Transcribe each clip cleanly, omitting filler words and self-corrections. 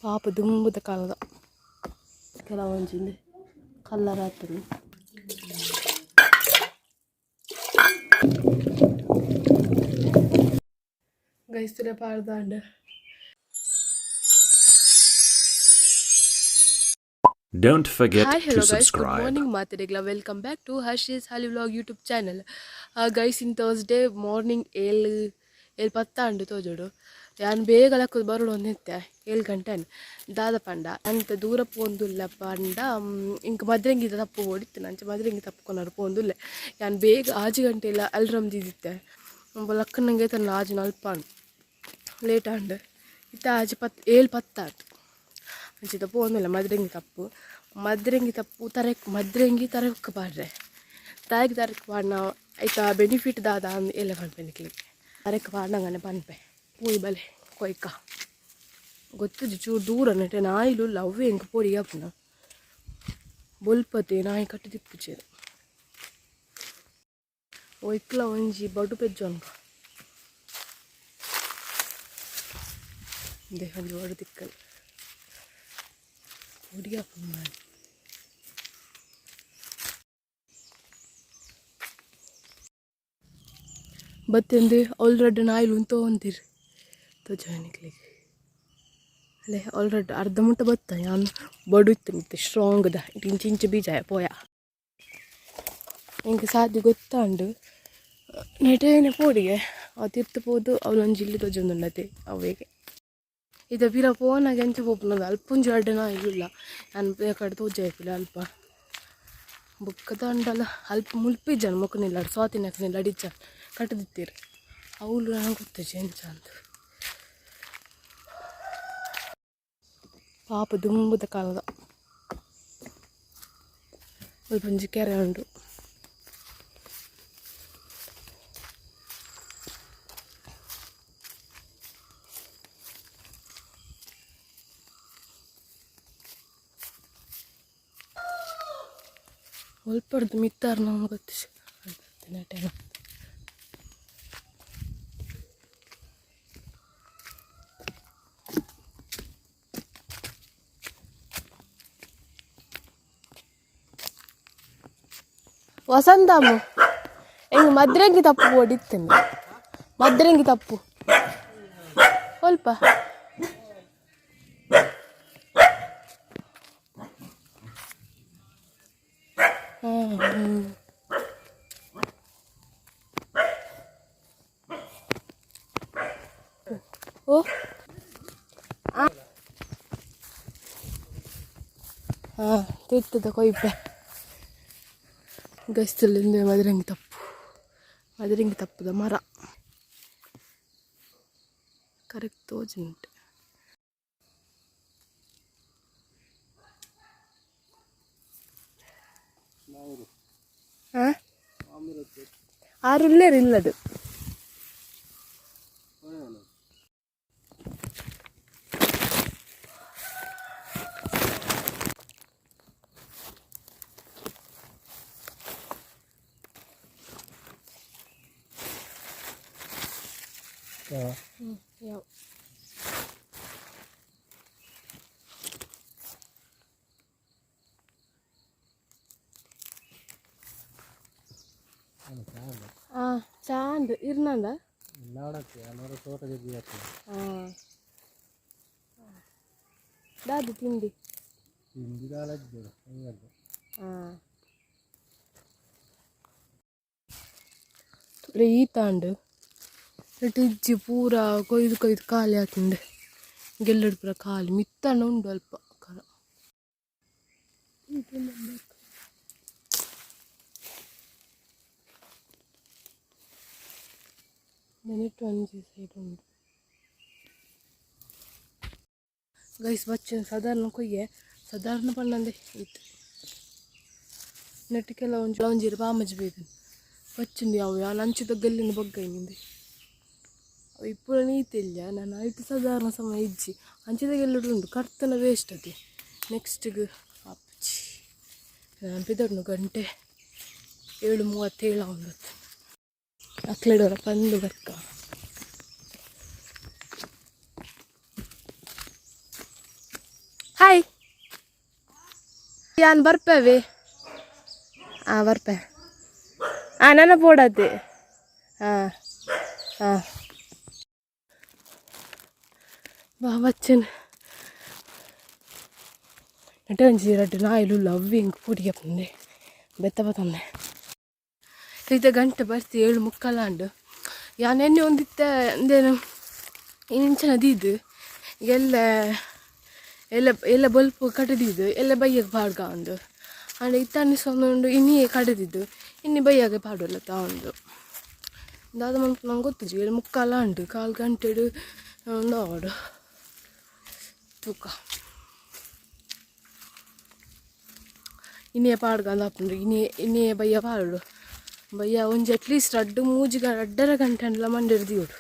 ಪಾಪ ದುಂಬುದ ಕಾಲದ ಕೆಲವೊಂಜಿಂದು ಕಲ್ಲರ್ ಆತುಂಡು. ಗೈಸ್ತುಲೆ ಪಾಡ್ದಾಂಡ್. Don't forget hi to hello guys, good subscribe. Morning ಮಾತೆರೆಗ್ಲ, welcome back to Harshi's Hali vlog YouTube channel. Guys, in Thursday morning ಏಳು ಏಳು ಪತ್ತಾಂಡು ತೋಜೋಡು. ಯಾನ್ ಬೇಗ ಲಕ್ಕುದು ಬರೋಡು ಒಂದಿತ್ತೆ 7 ಗಂಟೆ. ದಾದ ಪಂಡ ಅಂತ ದೂರ ಪೋಂದುಲ್ಲ ಪಂಡ ಇಂಕ್ ಮದ್ರೆಂಗಿದ ತಪ್ಪು ಓಡಿತ್ತು. ಅಂಚ ಮದ್ರೆಂಗಿ ತಪ್ಪುಕೊನರು ಪೋಂದುಲ್ಲೆ. ಯಾನ್ ಬೇಗ 6 ಗಂಟೆ ಇಲ್ಲ ಅಲ್ರಮ್ ದೀದಿತ್ತೆ. ಲಕ್ಕನಂಗೆ ತನ್ನ ಆಜಿ ನಲ್ಪ ಲೇಟ್ ಆಂಡ್. ಇತ್ತೆ ಆಜಿ ಪತ್ತು, 7:10 ಆತು. ಅಂಚಿದ ಪೋಂದಿಲ್ಲ ಮದ್ರೆಂಗಿ ತಪ್ಪು. ಮದ್ರೆಂಗಿ ತಪ್ಪು ತರೆಕ್ ಮದ್ರೆಂಗಿ ತರೆಕ್ ಪಾಡ್ರೆ. ತಾಯಿಗೆ ತರೆಕ್ ಪಾಡ್ನ ಐತ ಬೆನಿಫಿಟ್ ದಾದ ಅಂದ್ ಎಲ್ಲ ಪನ್ಪೆ ನಿಕ್ಲೆಗ್. ತರೆಕ್ ಪಾಡ್ನಂಗನೆ ಪನ್ಪೆ. ಪೋಯಿ ಬಲೆ ಕೊಯ್ಕ ಗೊತ್ತುಜಿ. ಚೂರು ದೂರ ನೆಟೆ ನಾಯಿಲು ಲವ್ವೆ ಎಂಕ್ ಪೊಡಿ ಆಪುನ ಬೊಲ್ಪತೆ ನಾಯಿ ಕಟ್ಟಿದಿಪ್ಪುಜೆರ್. ಒಯ್ಕ್ಲ ಒಂಜಿ ಬಡು ಪೆಜ್ಜೊನ್ಕ ಇಂದೆ ಒಂಜಿ ಬಡು ತಿಕ್ಕಲ್ ಪೊಡಿ ಆಪುಂಡು ಮಾರ್ರೆ. ಬತ್ತೆಂದು ಆಲ್ರೆಡಿ ನಾಯಿಲು ಉಂತೋಂದಿರು ತೋಜಾಯ ನಿಕ್ಲೆಗ್. ಅಲ್ಲೇ ಆಲ್ರೆಡಿ ಅರ್ಧ ಮುಟ್ಟ ಬತ್ತ. ಯಾನ್ ಬಡು ಇತ್ತು ಮಿತ್ತೆ ಸ್ಟ್ರಾಂಗ್ದ ಇಂಚ ಇಂಚ ಬೀಜ ಪೋಯ. ಎಂಕ್ ಸಾದಿ ಗೊತ್ತಾಂಡು. ನೆಟೇನೆ ಪೋಡಿಗೆ ಅವು ತಿರ್ತು ಪೋದು ಅವಳೊಂಜಿ ಇಲ್ಲಿ ತೋಜೊಂದುಂಡತೆ ಅವೇಗೆ. ಇದ ಪಿರ ಪೋನಾಗ ಎಂಚ ಪೋಪುನದು? ಅಲ್ಪ ಒಂಜಿ ರಡ್ಡ್ ನಾಯಿಲು. ಯಾನ್ ಕಡೆ ತೋಜಾಯ್ಪಿಲ್ಲ ಅಲ್ಪ. ಬೊಕ್ಕ ದಂಡಲ ಅಲ್ಪ ಮುಲ್ಪ ಇಜ್ಜಾನ ಮೊಕನಿಲ್ಲ ಸ್ವಾತಿನಕನಿಲ್ಲ ಅಡಿಚ ಕಟ್ಟದಿತ್ತೀರು ಅವ್ಲು. ನಂಗೆ ಗೊತ್ತಿಜ್ಜಿ ಎಂಚ ಅಂತ. ಪಾಪ ದುಂಬುದ ಕಾಲದ. ಅಲ್ಪ ಒಂಜಿ ಕೆರೆ ಉಂಡು. ಒಲ್ಪಡ್ದು ಮಿತ್ತಾರ್ ನಮ್ಗೆ ಗೊತ್ತಿಜ್ಜಿ ನೆಟೇನ. ವಸಂತಮ್ಮ, ಎಂಗ್ ಮದ್ರಂಗಿ ತಪ್ಪು ಓಡಿತ್ತೇನೆ. ಮದ್ರಂಗಿ ತಪ್ಪು ಸ್ವಲ್ಪ. ಹ್ಮ್ ಹ್ಮ್. ಓ ಹಾಂ, ತಿರ್ತದ ಕೊಯ್ಪೆ ಗಸ್ತಲ್ಲಿಂದ. ಮದರಂಗಿ ತಪ್ಪು, ಮದರಂಗಿ ತಪ್ಪುದ ಮರ ಕರೆಕ್ಟ್ ತೋಜುಂಟು. ಹಾಂ, ಆರುಲ್ಲೇರು ಇಲ್ಲದು. ಯಾವ ಹಾಂ ಚಾಂದ್ ಇರ್ನಂದ. ಹಾಂ, ದಾದ ತಿಂಡಿ? ಹಾಂ, ಈತಾಂಡು ಇಜ್ಜಿ. ಪೂರ ಕೊಯ್ದು ಕೊಯ್ದು ಖಾಲಿ ಆತಿಂಡೆ. ಗೆಲ್ಲುಡು ಪೂರ ಖಾಲಿ. ಮಿತ್ತಣ್ಣ ಉಂಡು ಅಲ್ಪ ಕರ. ಮಿನಿಟ್ ಒಂಜಿ ಸೈಡ್ ಉಂಡು ಗೈಸ್. ಬಚ್ಚನ್ ಸಾಧಾರಣ ಕೊಯ್ಯೆ. ಸಾಧಾರಣ ಪಣ್ಣಂದೆ ಇತ್ತು. ನೆಟ್ಟಿಗೆಲ್ಲ ಒಂಜಿ ಒಂಜಿರು ಪಾಮಜಿ ಬೈದನ್ ಬಚ್ಚುಂಡು. ಯಾವ ಯಾನ್ ಅಂಚಿದ ಗಲ್ಲಿನ ಬಗ್ಗೈನಿಂದೆ. ಅವು ಇಪ್ಪುನ ನೀತಿಲ್ಲ. ನಾನು ಐಟ್ ಸಾಧಾರಣ ಸಮಯ ಇಜ್ಜಿ. ಅಂಚಿದ ಗೆಲ್ಲುಡು ಉಂಡು. ಕರ್ತನ ವೇಸ್ಟ್ ಅದೇ. ನೆಕ್ಸ್ಟಿಗೆ ಅಪ್ಪಚಿ. ನಾನು ಪಿದರ್ನು ಗಂಟೆ 7:37 ಒಂದು. ಅಕ್ಲೆಡೋರ ಪಂದು ಬರ್ಕ. ಯಾನ್ ಬರ್ಪೇವೆ ಆ ಬರ್ಪೆ ಆ ನನ್ನ ಪೋಡತ್ತೆ ಹಾಂ ಹಾಂ ಬಾ ಬಚ್ಚನ್ ನಟಂಜಿ ರಡ್ಡು ನಾಯಿಲು ಲವ್ವಿಂಗ್ ಪೂಡಿಗೆ ಪಂದೆ ಬೆತ್ತ ಬತ್ತಂದೆ ಇತ್ತೆ ಗಂಟೆ ಬರ್ತಿ 7:45 ಆಂಡು ಯಾನ್ ಎನ್ನೆ ಒಂದಿತ್ತೆ ಅಂದೇನು ಇಂಚಿನ ದೀದು ಎಲ್ಲ ಎಲ್ಲ ಎಲ್ಲ ಬೊಲ್ಪು ಕಟ್ಟದಿದ್ದು ಎಲ್ಲ ಬೈಯಗೆ ಪಾಡ್ಗ ಒಂದು ಆಂಡ ಇತ್ತಾನಿ ಸೊಂದು ಇನ್ನಿಯೇ ಕಡದಿದ್ದು ಇನ್ನಿ ಬೈಯಾಗೆ ಪಾಡಲ್ಲ ತಾ ಒಂದು ದಾದ ಮನ್ಪು ನಂಗೆ ಗೊತ್ತಿಜ್ಜಿ 7:45 ಆಂಡು ಕಾಲು ಗಂಟೆಡು ಒಂದು ತೂಕ ಇನ್ನೇ ಪಾಡ್ಗ ಅಂದಾಪುಂಡು ಇನ್ನೇ ಇನ್ನೇ ಬಯ್ಯ ಪಾಡು ಬಯ್ಯ ಒಂಜಿ ಅಟ್ಲೀಸ್ಟ್ ರಡ್ಡು ಮೂಜಿ ರಡ್ಡರ ಗಂಟೆ ಅಂಡಲ ಮಂಡೆಡ್ ದಿಯೋಡು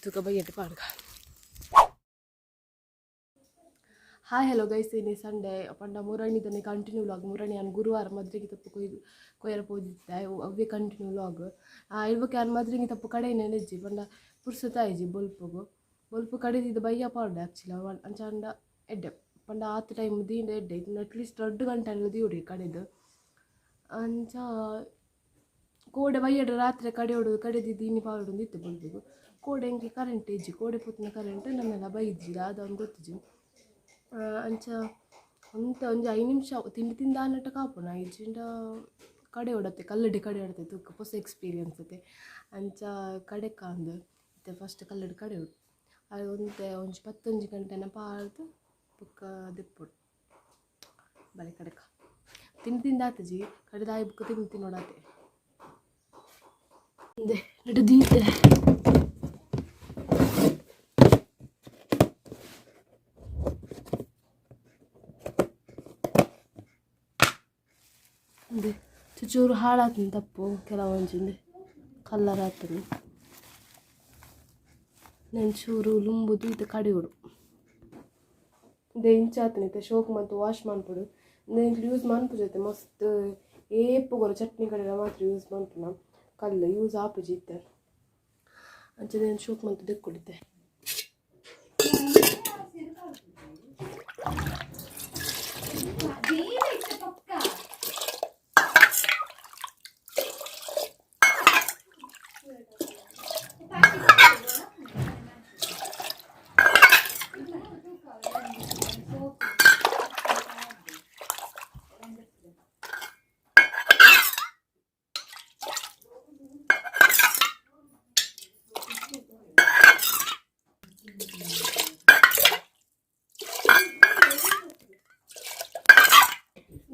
ತೂಕ ಬಯ್ಯಟ್ಟು ಪಾಡ್ಗ. ಹಾಯ್ ಹಲೋ ಗೈಸ್, ಇನ್ನೇ ಸಂಡೇ ಪಂಡ ಮುರಣಿ ದನೆ ಕಂಟಿನ್ಯೂ ವ್ಲಾಗ್. ಮುರಣಿ ನಾನು ಗುರುವಾರ ಮದ್ರೆಗೆ ತಪ್ಪು ಕೊಯ್ದು ಕೊಯ್ಯರ ಪೋದಿತ್ತೆ ಅವೇ ಕಂಟಿನ್ಯೂ ವ್ಲಾಗ್. ಇರ್ಬೇಕು ಯಾರು ಮದ್ರೆಗೆ ತಪ್ಪು ಕಡೆ ನೆನೆಜ್ಜಿ ಪಂಡ ಪುರ್ಸೊತ್ತಾಯಿಜಿ ಬೊಲ್ಪುಗು ಬೊಲ್ಪು ಕಡೆದಿದ್ದು ಬಯ್ಯ ಪಾಡ್ಡೆ ಆ್ಯಕ್ಚುಲಿ ಅಂಚ ಅಂಡ ಎಡ್ಡೆ ಪಂಡ ಆತ ಟೈಮ್ ದೀಂಡ ಎಡ್ಡೆ ಇನ್ನು ಅಟ್ಲೀಸ್ಟ್ 2 ಗಂಟೆ ಎಲ್ಲ ದಿಯೋಡಿ ಕಡೆದು ಅಂಚ ಕೋಡೆ ಬಯ್ಯಡ ರಾತ್ರಿ ಕಡೆಯೋಡು ಕಡೆದಿದ್ದು ಇನ್ನಿ ಪಾಡೋಡು ಇತ್ತು ಬೊಲ್ಪುಗು. ಕೋಡೆ ಎಂಕ್ಲೆ ಕರೆಂಟ್ ಇಜ್ಜಿ ಕೋಡೆ ಪೂತಿನ ಕರೆಂಟ್ ನನ್ನೆಲ್ಲ ಬೈಜ್ಜಿ ಅದು ಗೊತ್ತಿಜ್ಜಿ ಅಂಚ ಅಂತ ಒಂಜಿ 5 ನಿಮಿಷ ತಿಂಡಿ ತಿಂದ ಅನ್ನಟ್ಟ ಕಾಪುನ ಇಜ್ಜಿಂಡ ಕಡೆ ಹೊಡತ್ತೆ ಕಲ್ಲಡಿ ಕಡೆ ಹೊಡತ್ತೆ ತೂಕ ಹೊಸ ಎಕ್ಸ್ಪೀರಿಯನ್ಸ್ ಅತ್ತೆ ಅಂಚ ಕಡೆ ಕಾಂದು ಇತ್ತೆ ಫಸ್ಟ್ ಕಲ್ಲಡಿ ಕಡೆ ಹೊಡು ಅದು ಒಂತೆ ಒಂಜಿ 10 ಗಂಟೆನ ಪಾಡ್ದು ಬೊಕ್ಕ ದೆಪ್ಪೊಡು ಬಲೆ ಕಡೆಕ ತಿಂಡಿ ತಿಂದಾತಜಿ ಕಡೆದಾಯಿ ಬುಕ್ಕ ತಿಂದು ತಿನ್ನೋಡಾತೆ ಅಂದೆ ನಡು ದೀತೆ ಅಂದೆ ಚೂರು ಹಾಳಾತನ ತಪ್ಪು ಕೆಲವೊಂಜಿಂದೆ ಕಲ್ಲರ್ ಆತನ ನೆನ್ ಚೂರು ಲುಂಬುದು ಇತ್ತೆ ಕಡಿಯೋಡು ಇಂದೆ ಇಂಚಾತನ ಇತ್ತೆ ಶೋಕ್ ಮಂತು ವಾಶ್ ಮನ್ಪುಡು ಇಂದೆ ಯೂಸ್ ಮನ್ಪು ಜೊತೆ ಮಸ್ತ್ ಏಪುಗೊರ ಚಟ್ನಿ ಕಡೆಲ ಮಾತ್ರ ಯೂಸ್ ಮನ್ಪುನ ಕಲ್ಲು ಯೂಸ್ ಆಪುಜಿ ಇತ್ತೆ ಅಂಚನೆ ಶೋಕ್ ಮಂತು ದೆಕ್ಕೊಡಿತ್ತೆ.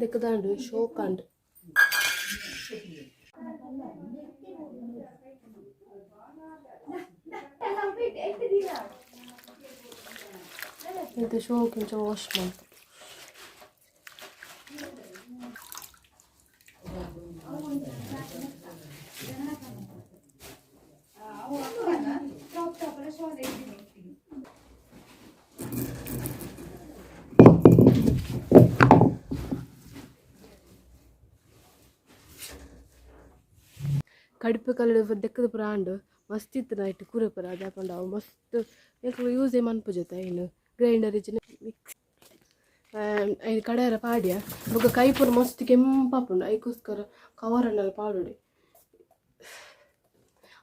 ದೆಕ್ಕದಾಂಡು ಶೋಕಾಂಡು ಇದು ಶೋಕ್ ಇಂಚ ವಾಶ್ ಮಾಡ್ತು. ಕಡಿಪು ಕಲ್ಲು ದೆಕ್ಕದ ಪೂರ ಆಂಡು ಮಸ್ತ್ ಇತ್ತು ನೈಟ್ ಕೂರೆ ಪೂರ ಅದ ಪಂಡ ಅವು ಮಸ್ತ್ ಎಂಕ್ಲು ಯೂಸೇ ಮನ್ಪು ಜೊತೆ ಇನ್ನು ಗ್ರೈಂಡರ್ ಇಜ್ಜಿನ ಮಿಕ್ಸ್ ಐನು ಕಡೆಯರ ಪಾಡ್ಯ ಬೊಕ್ಕ ಕೈ ಪೂರ ಮಸ್ತ್ ಕೆಂಪಾಪುಂಡು ಐಕೋಸ್ಕರ ಕವರನ್ನೆಲ್ಲ ಪಾಡೋಡಿ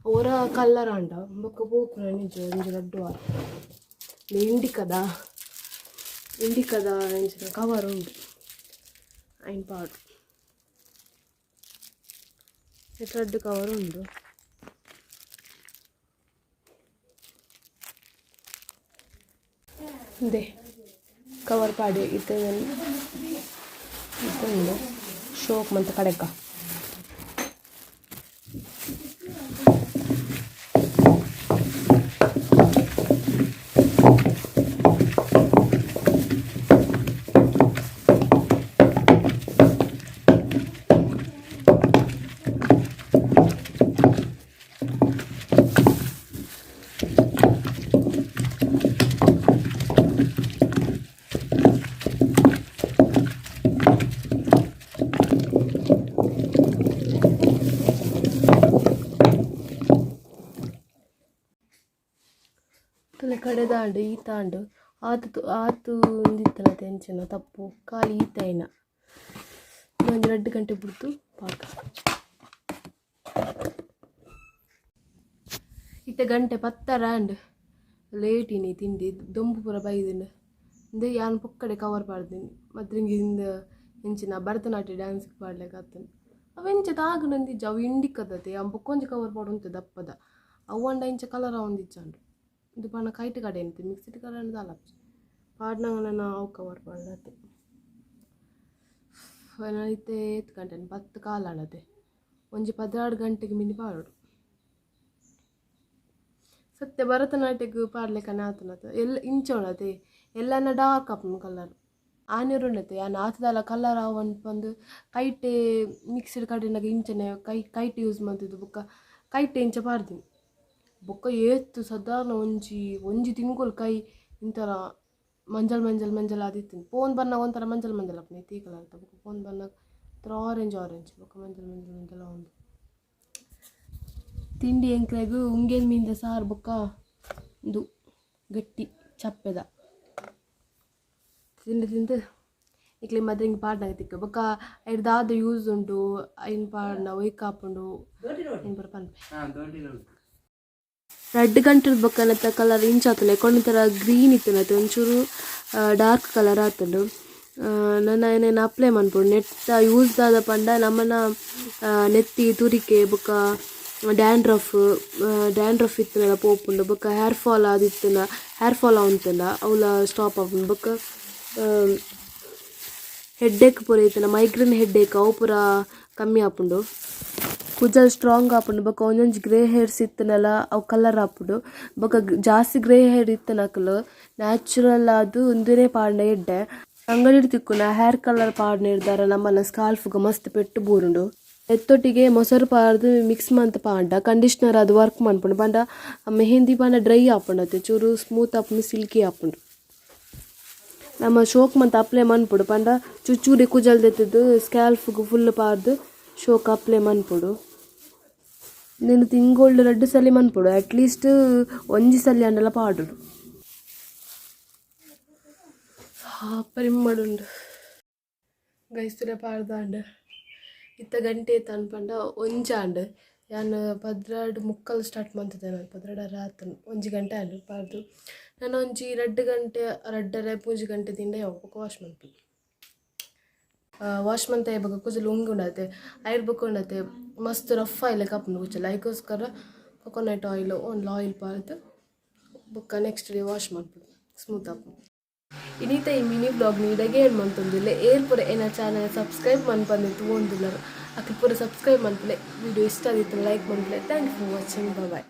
ಒರ ಕಲ್ಲರ್ ಆಂಡ ಬೊಕ್ಕ ಪೋಪುನ ನಿಜ ಒಂಜಿ ರಡ್ಡು ವಾರ ಇಂಡಿಕದ ಇಂಡಿಕದ ಇಂಚಿನ ಕವರ್ ಉಂಡು ಐನ್ ಪಾಡು ರಡ್ಡು ಕವರ್ ಉಂಡು. ಇಂದೆ ಕವರ್ ಪಾಡಿ ಇತ್ತೆ ಇತ್ತುಂಡು ಶೋಕ್ ಮಂತ ಕಡೆಕ ಕಡೆದಾಂಡು ಈತಾಂಡು ಆತು ಆತು ಒಂದಿತ್ತನ ತೆಂಚಿನ ತಪ್ಪು ಖಾಲಿ ಈತೈನ ಒಂಜಿ ರಡ್ಡ್ ಗಂಟೆ ಬುಡ್ದು ಪಾಕ. ಇತ್ತೆ ಗಂಟೆ ಪತ್ತರ ಆಂಡ್. ಲೇಟ್ ಇನಿ ತಿಂಡಿ, ದೊಂಬು ಪೂರ ಬೈದ್ಂಡ್. ಇಂದು ಯಾನ್ ಪೊಕ್ಕಡೆ ಕವರ್ ಪಾಡ್ದಿನಿ. ಮದ್ರಿಂಗಿಂದ ಇಂಚಿನ ಭರತನಾಟ್ಯ ಡ್ಯಾನ್ಸ್ ಪಾಡ್ಲೆಕ ಆತುಂಡು. ಅವು ಎಂಚ ತಾಗುನಂದಿಜ್ಜ, ಅವು ಇಂಡಿಕದತೆ. ಯಾನ್ ಬೊಕ್ಕೊಂಜಿ ಕವರ್ ಪಾಡೊಂತೆ ದಪ್ಪದ. ಅವು ಆಂಡ ಇಂಚ ಕಲರ್ ಆವೊಂದಿಜ್ಜಾಂಡ್. ಇಂದು ಪಂಡ ಕೈಟ್ ಕಡೆ ಎಂತೆ ಮಿಕ್ಸ್ಡ್ ಕಲರ್ ದಾಲ ಆಪುಜಿ. ಪಾಡ್ನಗ ನನ ಅವು ಕವರ್ ಪಾಡ್ದಾತೆ. ಇತ್ತೆ ಏತ್ ಗಂಟೆ? ಪತ್ತ್ ಕಾಲ್ ಆಂಡತೆ. ಒಂಜಿ 12 ಗಂಟೆಗೆ ಮಿನಿ ಪಾಡೊಡು. ಸತ್ಯ ಭರತನಾಟ್ಯಗ್ ಪಾಡ್ಲೆಕನೆ ಆತುಂಡತೆ. ಎಲ್ಲ ಇಂಚ ಉಂಡತೆ. ಎಲ್ಲನ ಡಾರ್ಕ್ ಆಪುಂಡು ಕಲರ್. ಆನೆರ್ ಉಂಡತೆ. ಯಾನ್ ಆತದಾಲ ಕಲರ್ ಆವೊಂದು ಪಂದ್ ಕೈಟೆ ಮಿಕ್ಸ್ಡ್ ಕಡಿನಗ ಇಂಚನೆ ಕೈ ಕೈಟ್ ಯೂಸ್ ಮಲ್ತುದು ಬೊಕ್ಕ ಕೈಟೆ ಇಂಚ ಪಾಡ್ದಿನಿ. ಬೊಕ್ಕ ಏತ್ ಸಾಧಾರಣ ಒಂಜಿ ಒಂಜಿ ತಿಂಗೊಲು ಕೈ ಇಂತರ ಮಂಜಲ್ ಮಂಜಲ್ ಮಂಜಲ್ ಆದಿತ್ತಿನಿ. ಪೋನ್ ಬನ್ನಗ ಒಂಥರ ಮಂಜಲ್ ಮಂಜಲ್ ಆಪುಂಡು ಇತ್ತೆ ಈ ಕಲರ್ ಬೊಕ್ಕ ಪೋನ್ ಬನ್ನಗ ಒಂಥರ ಆರೆಂಜ್ ಆರೆಂಜ್ ಬೊಕ್ಕ ಮಂಜಲ್ ಮಂಜಲ್ ಮಂಜಲ್ ಆವೊಂದು. ತಿಂಡಿ ಎಂಕ್ಲೆಗ್ ಉಂಗೆಲ್ ಮೀನ್ದ ಸಾರು ಬೊಕ್ಕ ಉಂದು ಗಟ್ಟಿ ಚಪ್ಪೆದ ತಿಂಡಿ ತಿಂದು ನಿಕ್ಲೆ ಮದ್ರಿಂಗ್ ಪಾಡ್ನಗ ತಿಕ್ಕು. ಬೊಕ್ಕ ಐಡ್ ದಾದ ಯೂಸ್ ಉಂಡು, ಐನ್ ಪಾಡ್ನ ಒಯ್ಕ್ ಆಪುಂಡು ಐನ್ ಪೂರ ಪನ್ಪೆ. ರಡ್ಡ್ ಗಂಟೆದ ಬೊಕ್ಕ ನೆತ್ತ ಕಲರ್ ಇಂಚ ಆತುಂಡು. ಎಕೊಂಡ್ ಒಂಥರ ಗ್ರೀನ್ ಇತ್ತುಂಡತೆ, ಒಂಚೂರು ಡಾರ್ಕ್ ಕಲರ್ ಆತುಂಡು. ನನ ಐನೆನ್ ಅಪ್ಲೈ ಮನ್ಪೊಡು. ನೆತ್ತ ಯೂಸ್ ದಾದ ಪಂಡ ನಮನ ನೆತ್ತಿ ತುರಿಕೆ ಬೊಕ್ಕ ಡ್ಯಾಂಡ್ರಫ್ ಡ್ಯಾಂಡ್ರಫ್ ಇತ್ತುಂಡಲ ಪೋಪುಂಡು. ಬೊಕ್ಕ ಹೇರ್ ಫಾಲ್ ಆದಿತ್ತುಂಡ ಹೇರ್ ಫಾಲ್ ಆವೊಂದಿತ್ತುಂಡ ಅವ್ಲ ಸ್ಟಾಪ್ ಆಪುಂಡು. ಬೊಕ್ಕ ಹೆಡ್ಡೇಕ್ ಪೂರ ಇತ್ತುಂಡ ಮೈಗ್ರೇನ್ ಹೆಡ್ಡೇಕ್ ಅವು ಪೂರ ಕಮ್ಮಿ ಆಪುಂಡು. ಕುಜಲ್ ಸ್ಟ್ರಾಂಗ್ ಆಪುಂಡು. ಬೊಕ್ಕ ಒಂಜೊಂಜಿ ಗ್ರೇ ಹೇರ್ಸ್ ಇತ್ತುಂಡಲ ಅವು ಕಲರ್ ಆಪುಂಡು. ಬೊಕ್ಕ ಜಾಸ್ತಿ ಗ್ರೇ ಹೇರ್ ಇತ್ತಿನಕುಲು ನ್ಯಾಚುರಲ್ ಆದ್ ಉಂದೆನೆ ಪಾಡ್ಂಡ ಎಡ್ಡೆ. ಅಂಗಡಿಡ್ ತಿಕ್ಕುನ ಹೇರ್ ಕಲರ್ ಪಾಡ್ನೆರ್ದಾರ ನಮನ ಸ್ಕಾಲ್ಫ್ಗ್ ಮಸ್ತ್ ಪೆಟ್ಟ್ ಬೂರುಂಡು. ನೆತ್ತೊಟ್ಟಿಗೆ ಮೊಸರು ಪಾಡ್ದ್ ಮಿಕ್ಸ್ ಮಂತ್ ಪಾಂಡ ಕಂಡೀಷನರ್ ಆದ್ ವರ್ಕ್ ಮನ್ಪುಂಡು. ಪಂಡ ಮೆಹಂದಿ ಪಂಡ ಡ್ರೈ ಆಪುಂಡು ಅತೆ, ಚೂರು ಸ್ಮೂತ್ ಆಪುಂಡು, ಸಿಲ್ಕಿ ಆಪುಂಡು. ನಮ ಶೋಕ್ ಮಂತ್ ಅಪ್ಲೈ ಮನ್ಪೊಡು. ಪಂಡ ಚೂಚೂರಿ ಕುಜಲ್ ದೆತ್ತುದು ಸ್ಕ್ಯಾಲ್ಫ್ಗ್ ಫುಲ್ ಪಾಡ್ದ್ ಶೋಕ್ ಅಪ್ಲೈ ಮನ್ಪೊಡು. ನೆನ್ ತಿಂಗೊಲ್ಡು ರಡ್ಡ್ ಸಲಿ ಮನ್ಪೊಡು, ಅಟ್ ಲೀಸ್ಟ್ ಒಂಜಿ ಸಲಿ ಆಂಡಲ ಪಾಡೊಡು. ಪರಿಮಳ ಉಂಡು. ಗೈಸ್, ಪಾಡ್ದಾಂಡ್. ಇತ್ತೆ ಗಂಟೆ ಏತ್ ಪಂಡ ಒಂಜಾಂಡ್. ಯಾನ್ 12:45 ಸ್ಟಾರ್ಟ್ ಮಂತುದೆ. ನಾನು 12 ಆತುಂಡು, ಒಂಜಿ ಗಂಟೆ ಆಂಡ್ ಪಾಡ್ದು. ನನ ಒಂಜಿ 2 ಗಂಟೆ, ರಡ್ಡರೆ ಮೂಜಿ ಗಂಟೆ ದಿಂಡ ಯಾವು. ಬೊಕ ವಾಶ್ ಮನ್ಪುನಿ. ವಾಶ್ ಮಂತೆ ಬೊಕ ಕುಜಲ್ ಉಂಗುಂಡತೆ. ಐರ್ ಬೊಕ ಉಂಡತೆ ಮಸ್ತ್ ರಫ್ ಆಯಿಲೆಕ ಆಪುಂಡು ಕುಜಲ್. ಐಕೋಸ್ಕರ ಕೊಕೊನಟ್ ಆಯಿಲ್ ಓನ್ಲಿ ಆಯಿಲ್ ಪಾಡ್ದ್ ಬೊಕ್ಕ ನೆಕ್ಸ್ಟ್ ಡೇ ವಾಶ್ ಮನ್ಪುನಿ, ಸ್ಮೂತ್ ಆಪುಂಡು. ಇನಿತ ಈ ಮಿನಿ ವ್ಲಾಗ್ ಇಡೆಗೆ ಎಂಡ್ ಮಂತೊಂದುಲ್ಲೆ. ಏರ್ ಪೂರ ಎನ್ನ ಚಾನಲ್ ಸಬ್ಸ್ಕ್ರೈಬ್ ಮನ್ಪಂದೆ ತೂವೊಂದುಲ್ಲೆರ್, ಅಕ್ಲ್ ಪೂರ ಸಬ್ಸ್ಕ್ರೈಬ್ ಮನ್ಪುಲೆ. ವಿಡಿಯೋ ಇಷ್ಟ ಆದಿತ್ತುಂಡ like ಮನ್ಪುಲೆ. Thank you for watching. Bye.